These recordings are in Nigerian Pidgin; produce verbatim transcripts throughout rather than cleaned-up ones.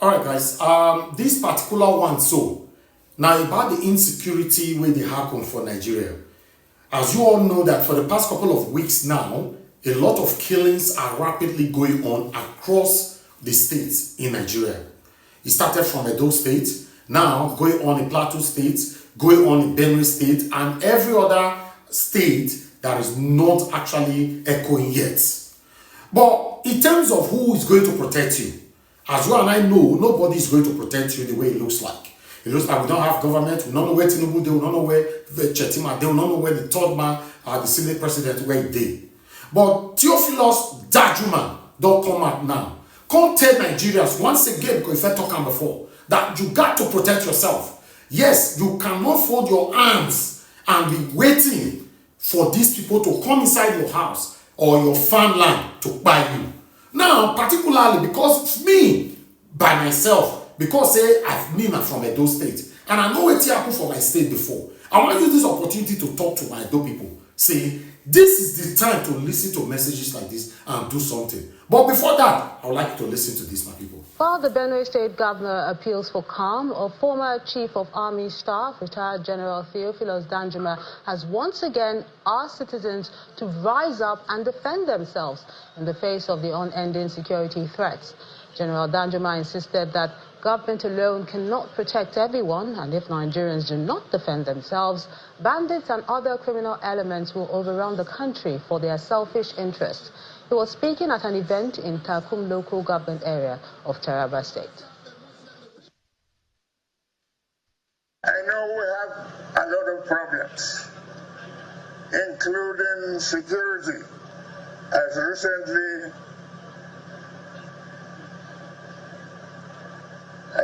All right, guys. Um, this particular one, so now about the insecurity where they happen for Nigeria. As you all know that for the past couple of weeks now, a lot of killings are rapidly going on across the states in Nigeria. It started from Edo State, now going on in Plateau State, going on in Benue State, and every other state that is not actually echoing yet. But in terms of who is going to protect you, as you and I know, nobody is going to protect you the way it looks like. It looks like we don't have government, we don't know where Tinubu dey, we don't know where the Shettima dey, we don't know where the third man, uh, the Senate president, where he dey. But Theophilus Danjuma don come out now. Come tell Nigerians once again, because if I talk am before, that you got to protect yourself. Yes, you cannot fold your hands and be waiting for these people to come inside your house or your farmland to buy you. Now, particularly because me, by myself, because say I've been from Edo State, and I know wetin happen for my state before. I wan use this opportunity to talk to my Edo people. Say, this is the time to listen to messages like this and do something. But before that, I would like to listen to this, my people. While the Benue State Governor appeals for calm, a former Chief of Army Staff, retired General Theophilus Danjuma, has once again asked citizens to rise up and defend themselves in the face of the unending security threats. General Danjuma insisted that government alone cannot protect everyone, and if Nigerians do not defend themselves, bandits and other criminal elements will overrun the country for their selfish interests. He was speaking at an event in Takum local government area of Taraba State. I know we have a lot of problems, including security. As recently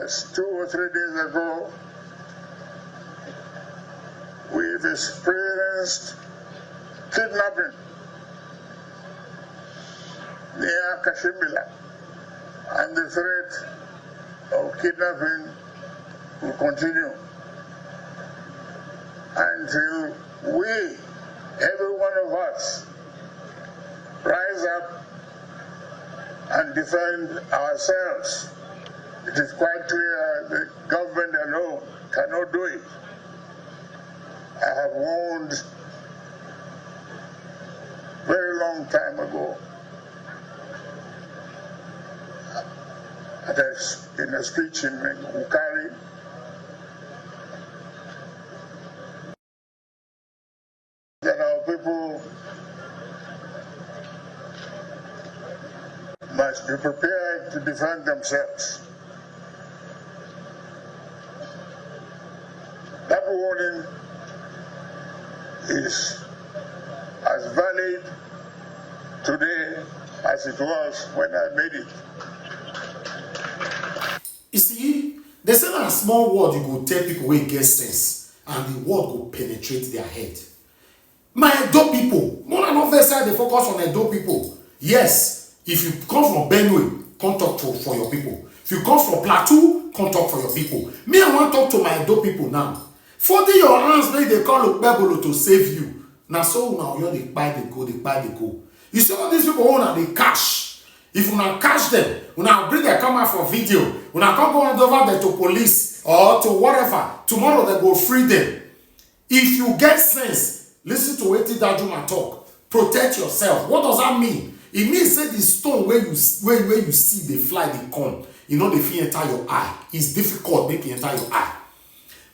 as two or three days ago, we've experienced kidnapping near Kashimbila, and the threat of kidnapping will continue until we, every one of us, rise up and defend ourselves. It is quite clear the government alone cannot do it. I have warned very long time ago at a, in a speech in Wukari that our people must be prepared to defend themselves. That warning is as valid today as it was when I made it. You see, they say na small word you go tell people wey get sense, and the word go penetrate their head. My Edo people, more than not vex, I dey focus on Edo people. Yes, if you come from Benue, come talk to for your people. If you come from Plateau, come talk for your people. Me, I wan talk to my Edo people now. Folding your hands, make they call Okpebholo to save you. Na so una Oyo dey kpai dey go, dey kpai dey go. You see all these people wey una dey catch. If una catch them, una bring their camera for video. Una come go hand over them to police or to whatever. Tomorrow they go free them. If you get sense, listen to wetin Danjuma talk. Protect yourself. What does that mean? E mean say the stone wey you wey wey you see dey fly dey come, e no dey fit enter your eye. It's difficult make e enter your eye.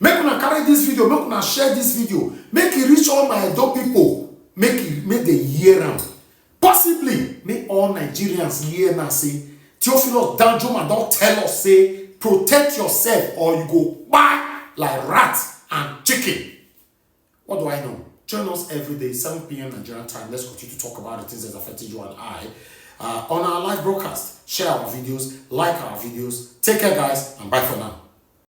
Make una carry this video, make una share this video, make e reach all my Edo people, make e make they hear am. Possibly, make all Nigerians hear now say Theophilus Danjuma don tell us say protect yourself or you go kpai like rat and chicken. What do I know? Join us every day, seven p.m. Nigerian time. Let's continue to talk about the things that affected you and I uh, on our live broadcast. Share our videos, like our videos. Take care, guys, and bye for now.